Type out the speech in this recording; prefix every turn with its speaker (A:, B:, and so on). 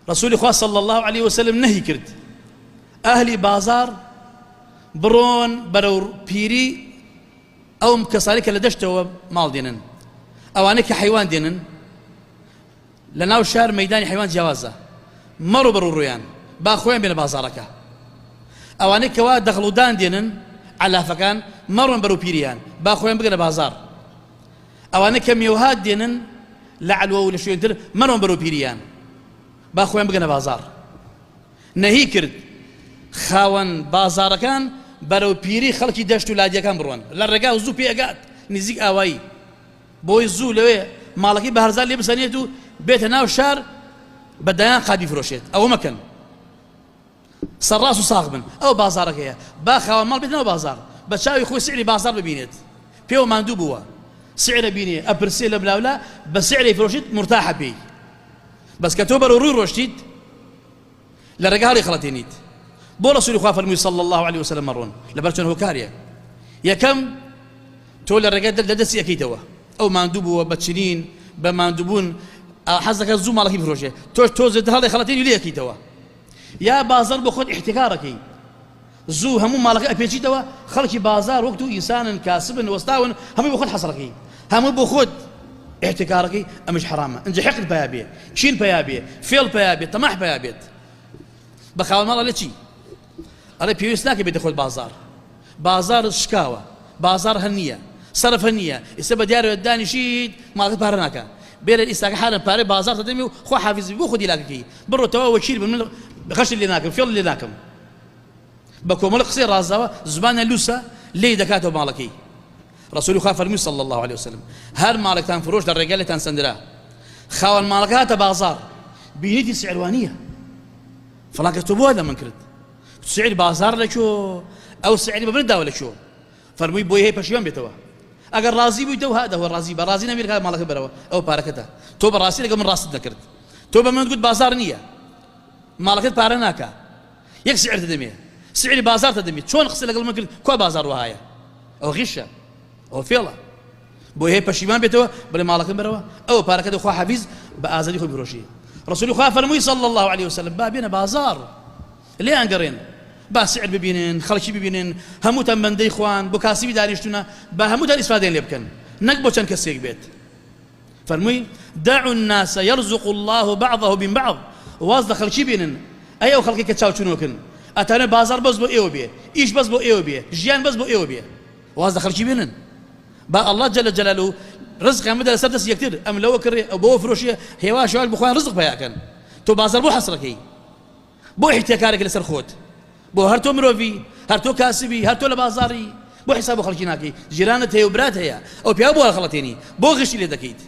A: ڕسولی خوا صلی الله علیه وسلم نەهی کرد ئەهلی بازار بڕۆن بەرەو پیری ئەو کەسانی کە لە دەشتەوە ماڵ دێنن، ئەوانەی کە حەیوان دێنن لە ناو شار مەیدانی حەیوان جیاوازە، مەڕۆ بەڕوو ڕوویان، با خۆیان بێنە بازاڕەکە. ئەوانەی کەوا دەغڵ و دان دێنن، عەلافەکان، مەڕۆن بەرەو پیریان، با خۆیان بگەنە بازاڕ. ئەوانەی کە مێوهات دێنن لە عەلوە و لە شوێنتر، مەڕۆن بەرەو پیریان، با خۆیان بگەنە بازاڕ. نەهی کرد خاوەن بازاڕەکان بەرەو پیری خەڵکی دەشت و لادیەکان بڕۆن لە ڕێگا و زوو پێ ئەگات نزیک ئاوایی بۆی زوو لەوێ ماڵەکەی بە هەرزان لێ بسەنێت و بێتە ناو شار بە دەیان قات بیفرۆشێت ئەوە مەکەن سەرڕاست و ساغ بن ئەو بازاڕەکەیە با خاوەن ماڵ بێت ناو بازاڕ بە چاوی خۆی سعری بازاڕ ببینێت پێوە ماندوو بووە سعرە بینێ ئەپرسێ لە بلاولا بە سعری فرۆشیت مرتاحە پێی بەس کە تۆ بەرەو ڕووی ڕۆشتیت لە ڕێگا هەڵی خەڵەتێنیت بۆ ڕسولی خوا فەرمووی صلی الله علیه وسلم مەڕۆن لەبەر چەند هۆکارێک یەکەم تۆ لە ڕێگا لە دەستی ئەکەیتەوە ئەو ماندوو بووە بە چنین بە ماندووبوون حەز دەکات زوو ماڵەکەی بفرۆشێ تۆش تۆزێ هەڵی خەڵەتێنی لێ ئەکەیتەوە یا بازاڕ بۆ خۆت ئیحتیکارەکەی زوو هەموو ماڵەکە ئەپێچیتەوە خەڵکی بازاڕ وەک تۆ ئینسانن کاسبن وەستاون هەمووی بۆ خۆت حەسرەکەی هەموو بۆ خۆت ئیحتکارەکەی ئەمەش حەرامە ئینجا حقد پیا بێ چین پیا بێ فێڵ پیا بێ تەماح پیا بێت بە خاوەن ماڵ ئەڵێ چی ئەڵێ پێویست ناکە بێتە خۆت بازاڕ بازاڕ شکاوە بازاڕ هەر نییە سەرف هەر نییە ئێستا بە دیارەوە دانیشیت ماڵەکەت پارە ناکە بێرە ئیستاکە حالە پارەی بازاڕ دەدەمی و خوا حافیزی بۆ خۆ دیلاکەکەی بڕۆ تەواو وەکیل بن من غەشت لێ ناکەم فێڵ لێ ناکەم بە کۆمەڵە قسەی ڕازاوە زمانە لوسە لێی دەکاتەوە ماڵەکەی ڕسولی خوا فەرمووی صلی الله علیه وسلم هەر ماڵێکتان فرۆش لە ڕێگا لێتان سەندرا خاوەن ماڵەکە هاتە بازاڕ بینیتی سعروانیە فڵان کەس تۆ بۆ لە من کرد سعر بازاڕ لە کوێ ئەو سعری بە من داوە لە کوێ فەرمووی بۆی هەیە پەشیمان بێتەوە ئەگەر ڕازی بوویتەوە هادەوە ڕازی بە ڕازی نەبی لەکات ماڵەکە بەرەوە ئەو پارەکەتە تۆ بە ڕاستی لەگەڵ من ڕاستت نەکرد تۆ بە من گوت بازاڕ نییە ماڵەکەت پارە ناکا یەک سعر دەدەمێ سعری بازار دەدەمێ چۆن قسە لەگەڵ من کرد کوا بازار وەهایە ئەو غیشە ئەو فێڵە بۆ هەیە پەشیمان بێتەوە بڵێ ماڵەکەم بەرەوە ئەو پارەکە دەخوا حەفیز بە ئازادی خۆی برۆشی ڕسولی خوا فەرمووی صلی الله عليه وسلم با بێنە بازار لێیان گەڕێن با سعر ببینن خەڵکی ببینن هەمووتان بەندەی خوان بۆ کاسبی دانیشتونە با هەمووتان ئیسفادەیان لێ بکەن نەک بۆ چەند کەسێک بێت فەرمووی، دعوا الناس یرزق اللە بعضهم من بعض، واز لە خەڵکی بێنن ئەی ئەو خەڵکەی کە چاوچنۆکن، ئەتانەوێ بازاڕ بەس بۆ ئێوە بێ، ئیش بەس بۆ ئێوە بێ، ژیان بەس بۆ ئێوە بێ، واز لە خەڵکی بێنن با اللە جل جلالە ڕزقیان بدە لەسەر دەستی یەکتر، ئەم لەوە کڕێ ئەو بەوە فرۆشێ، هێواش هێواش بۆ خۆیان ڕزق پەیا کەن، تۆ بازاڕ بۆ حەسرەکەی؟ بۆ ئیحتیکارێک لەسەر خۆت؟ بۆ هەر تۆ مرۆڤی، هەر تۆ کاسبی، هەر تۆ لە بازاڕی، بۆ حیساب بۆ خەڵکی ناکەی؟ جیرانت هەیە و برات هەیە، ئەو پیاوە بۆ هەڵخەڵەتێنی؟ بۆ غشی لێ دەکەیت؟